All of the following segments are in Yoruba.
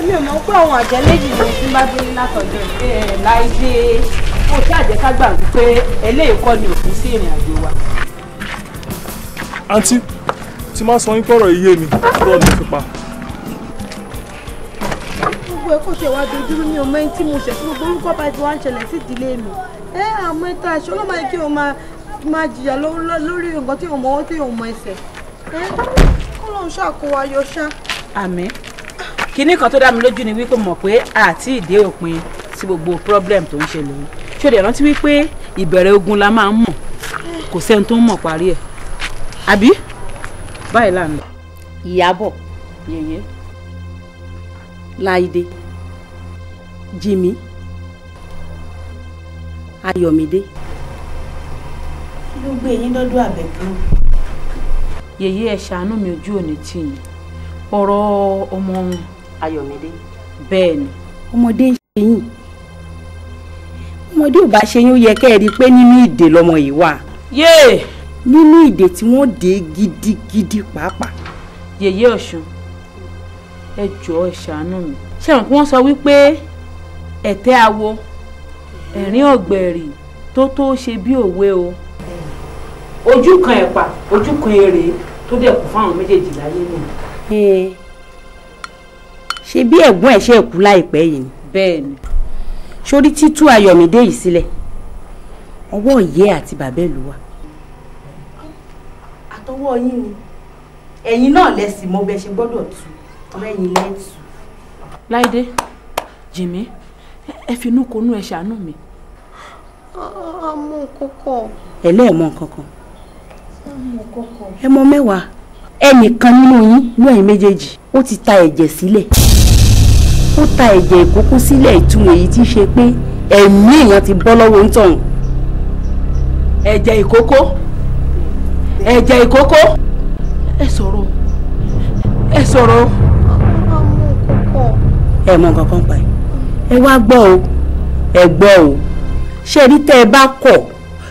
Mi ò mọ̀ pé àwọn àjẹ́ méjì ni tí bá gbélé látọjọ́ yìí. Láìdé ó ṣàjẹ́ ká gbà wípé eléyìí kọ́ ni òpin sí ìrìn àjò wa. Àǹtí tí máa sọ yín pọ̀rọ̀ iye mi rọ̀ ní fipá. Gbogbo ẹ kò ṣe wá dojúrú mi ò mọ ẹni tí mo ṣẹ̀ sí gbogbo orúkọ bá ti wá ń ṣẹlẹ̀ sí ìdílé mi. Ẹ àmọ́ ẹta aṣọ ló máa kí o máa jìyà lórí nǹkan tí o mọ ọwọ́ tí o mọ ẹsẹ̀. Ẹ kọ́ lóun ṣàkówá yọ ṣá. Àmín. Kinní kan tó dá mi lójú ni wípé mọ̀ pé àti ìdé òpin sí gbogbo problem tó ń ṣẹlẹ̀ yìí. Ṣé o lè rántí wípé ìbẹ̀rẹ̀ ogun la máa ń mọ̀, kò sẹ́ni tó ń mọ̀ parí ẹ̀, àbí báyìí là ń lọ. Ìyábọ̀, Yèyé, Láìdé, Jìmí, Ayọ̀mídé. Kí ló gbé yín lọ́dọ̀ Àbẹ̀kẹ́? Yèyé, ẹ ṣàánú mi, ojú òní tì yín. Ọ̀rọ̀ ọmọ Ayọ̀mídé. Bẹ́ẹ̀ ni. Ọmọdé ń ṣe yín. Ọmọdé ò bá ṣe yín, ó yẹ kẹ́ ẹ rí i pé nínú ìdè lọmọ yìí wà. Yéè. Nínú ìdè tí wọ́n dé gidigidi pàápàá. Yèyé Ọ̀ṣun, ẹ jọ̀ọ́ ẹ ṣàánú mi. Ṣé àwọn kí wọ́n sọ wípé ẹ̀tẹ́ awo ẹ̀rín ọ̀gbẹ̀rì tó ṣe bí òwe o. Ojú kan ẹ̀pà, ojú kan èrè tó dẹ̀ kú fáwọn méjèèjì láyé nù. Ṣe bí ẹ̀gbọ́n ẹ̀ ṣe kú láìpẹ́ yìí ni. Bẹ́ẹ̀ ni. Sórí títú Ayọ̀mídé yìí sílẹ̀, ọwọ́ ìyẹ́ àti bàbá ẹ̀ ló wà. Àtọwọ́ yín ni, ẹ̀yin náà lẹ sì mọ bẹ ṣe gbọ́dọ̀ tú, ọ̀rẹ́ yín lẹ́tù. Láìdé, Jìmí, ẹ finú konú ẹ ṣàánú mi. Àmọ́ kọ́kọ́. Ẹlẹ́ẹ̀mọ kankan. Ẹ mọ mẹ́wàá. Ẹnìkan nínú yín ní ẹ̀yin méjèèjì, ó ti ta ẹ̀jẹ̀ sílẹ̀. Ó ta ẹ̀jẹ̀ ìkókó sílẹ̀, ìtumọ̀ èyí tí í ṣe pé ẹ̀mí èèyàn ti bọ́ lọ́wọ́ ń tọ̀hún. Ẹ̀jẹ̀ ìkókó, ẹ̀jẹ̀ ìkókó. Ẹ sọ̀rọ̀, ẹ sọ̀rọ̀. Ẹ mọ nǹkan kan pa ẹ. Ẹ wá gbọ́ o, ẹ gbọ́ o. Ṣé rí tẹ́ ẹ bá kọ̀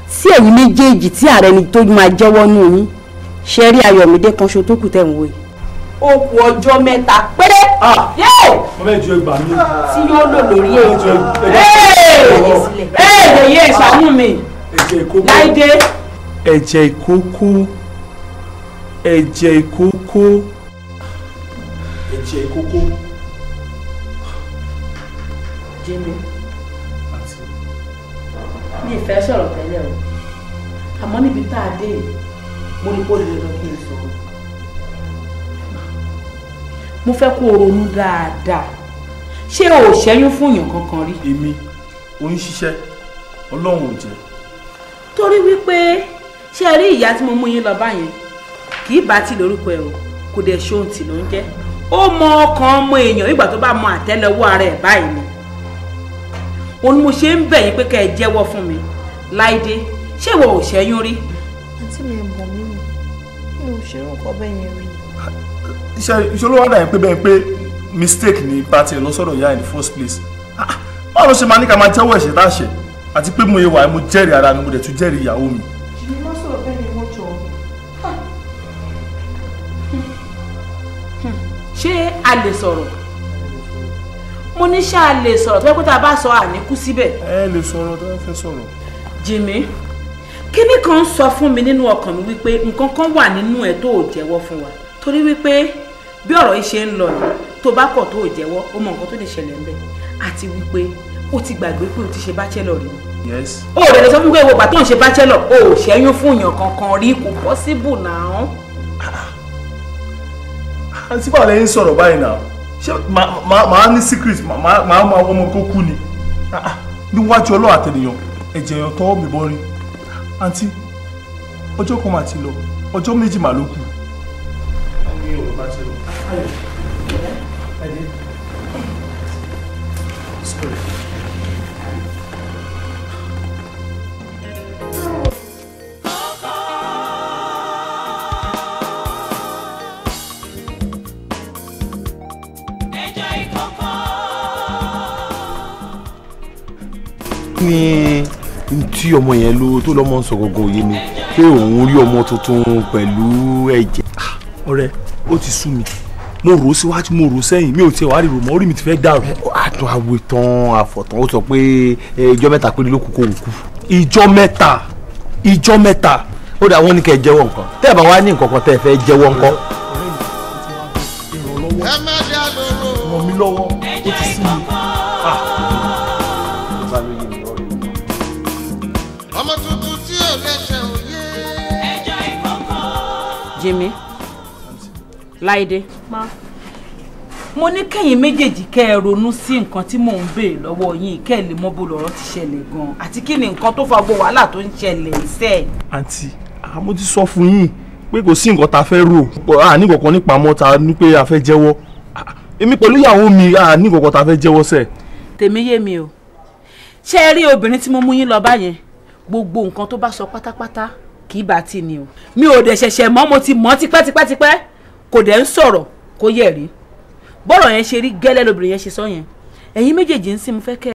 sí ẹ̀yin méjèèjì tí ààrẹ ni tó máa jẹ́wọ́ nù yín? Ṣé rí Ayọ̀mídé kan ṣo tó kù tẹ̀ ń wò yìí? Ó kù ọjọ́ mẹ́ta péré. Mọ́mọ́ ẹ̀jọ̀ ẹgbà mi. Tí yóò lò lórí ẹ̀. Yèyé ẹ ṣàánú mi. Láìdé. Ẹ̀jẹ̀ ìkókó. Ẹ̀jẹ̀ ìkókó. Ẹ̀jẹ̀ ìkókó. Jimmy, mi ì fẹ́ sọ̀rọ̀ tẹ́lẹ̀ o, àmọ́ níbi tá a dé yìí, mo ní kó lè lọ kí n sọ̀rọ̀. Mo fẹ́ kó o ronú dáadáa. Ṣé o ò ṣẹ́yún fún èèyàn kankan rí? Èmi, oyún ṣíṣẹ́, Ọlọ́run ò jẹ́. Torí wípé ṣé ẹ rí ìyá tí mo mú yín lọ báyẹn, kì í bá ti lórúkọ ẹ o, kò dẹ̀ ṣohun tì ló ń jẹ́. Ó mọ ọkàn ọmọ èèyàn nígbà tó bá mọ àtẹ́lẹwọ́ ara ẹ̀ báyìí ni. Òun ni mo ṣe ń bẹ̀ yín pé kẹ́ ẹ jẹ́wọ́ fún mi. Láìdé, ṣé ìwọ ò ṣẹ́yún rí? Àǹtí mi ẹ̀ bọ̀ mí ni, mi ò ṣerú nǹkan bẹ́ẹ̀ yẹn rí. Iṣẹ́ ló wá dà yín pé bẹ́ẹ̀ pé mistake ni bá tiẹ̀ lọ sọ́dọ̀ ìyá in the first place. Báwo ló ṣe máa ní ká máa jẹ́wọ́ ẹ̀ṣẹ̀ tá a ṣẹ̀? Àti pé mo yẹ wà, mo jẹ́rìí ara mi, mo dẹ̀ tún jẹ́rìí ìyàwó mi. Jìnnì má sọ̀rọ̀ bẹ́ẹ̀ ni mo jọ. Ṣé a lè sọ̀rọ̀? Mo ní ṣá a lè sọ̀rọ̀ tó yẹ kó tá a bá sọ àní kú síbẹ̀. Ẹ lè sọ̀rọ̀ tó bá fẹ́ sọ̀rọ̀. Jìnnì, kíní kan sọ fún mi nínú ọkàn mi wípé nǹkan kan wà nínú ẹ tó ò jẹ́wọ́ fún wa. Torí wípé bí ọ̀rọ̀ yìí ṣe ń lọ yìí, tó bá kọ̀ tó ò jẹ́wọ́, ó mọ nǹkan tó lè ṣẹlẹ̀ ńbẹ̀. Àti wípé ó ti gbàgbé pé o ti ṣe bachelor rí. Yes. Ó rẹ̀ lè sọ fún mi pé ìwọ ìgbà tó ń ṣe bachelor, o ò ṣẹ́yún fún èèyàn kankan rí, kò possible now. Àǹtí báwo lẹ ń sọ̀rọ̀ báyìí náà? Ṣé màá ní secret, màá máa wọ́n ọmọ tó kú ni? Níwájú Ọlọ́run àtẹnìyàn, ẹ̀jẹ̀ èèyàn tọwọ́ mi bọ́ rí. Àǹtí, ọjọ́ kan máa ti lọ, ọjọ́ méjì mà ló kù. Sorry. Ní tí ọmọ yẹn ló tó lọ́mọ ń sọ gbogbo òye mi pé òun rí ọmọ tuntun pẹ̀lú ẹ̀jẹ̀. Ọ̀rẹ́, ó ti sú mi, mo rò ó síwájú, mo rò ó sẹ́yìn, mi ò tiẹ̀ wá ríro mọ́, orí mi ti fẹ́ dàrú. Àtún àwò ìtàn àfọ̀tàn, ó sọ pé ìjọ mẹ́ta péré ló kù kó òun kú. Ìjọ mẹ́ta, ìjọ mẹ́ta. Ó dà wọ́n ní kẹ́ ẹ jẹ́wọ́ nǹkan, tẹ́ ẹ bá wá ní nǹkan kan tẹ́ ẹ fẹ́ jẹ́wọ́ nǹkan. Ràn mí lọ́wọ́, ó ti sú mi. Jimmy, Láìdé, mo ní kẹ́yìn méjèèjì kẹ́ ẹ ronú sí nǹkan tí mò ń béèrè lọ́wọ́ yín, kẹ́ ẹ lè mọ bó lọ̀rọ̀ ti ṣẹlẹ̀ gan-an àti kí ni nǹkan tó fa gbogbo wàhálà tó ń ṣẹlẹ̀ iṣẹ́. Àǹtí, mo ti sọ fún yín pé kò sí nǹkan tá a fẹ́ rò, a ní kankan nípamọ́ ta ní pé a fẹ́ jẹ́wọ́. Èmi pẹ̀lú ìyàwó mi, a ní kankan tá a fẹ́ jẹ́wọ́ sẹ̀. Tèmi yé mi o. Ṣé ẹ rí obìnrin tí mo mú yín lọ báyẹn, gbogbo nǹkan tó bá sọ pátápátá kì í bá ti ni o. Mi ò dẹ̀ ṣẹ̀ṣẹ̀ mọ̀, mo ti mọ̀ tipẹ́tipẹ́tipẹ́, kò dẹ̀ ń sọ̀rọ̀ kó yẹ̀ rí. Bọ́rọ̀ yẹn ṣe rí gẹ́lẹ́ lobìnrin yẹn ṣe sọ yẹn. Ẹ̀yin méjèèjì ń sìn, mo fẹ́ kẹ́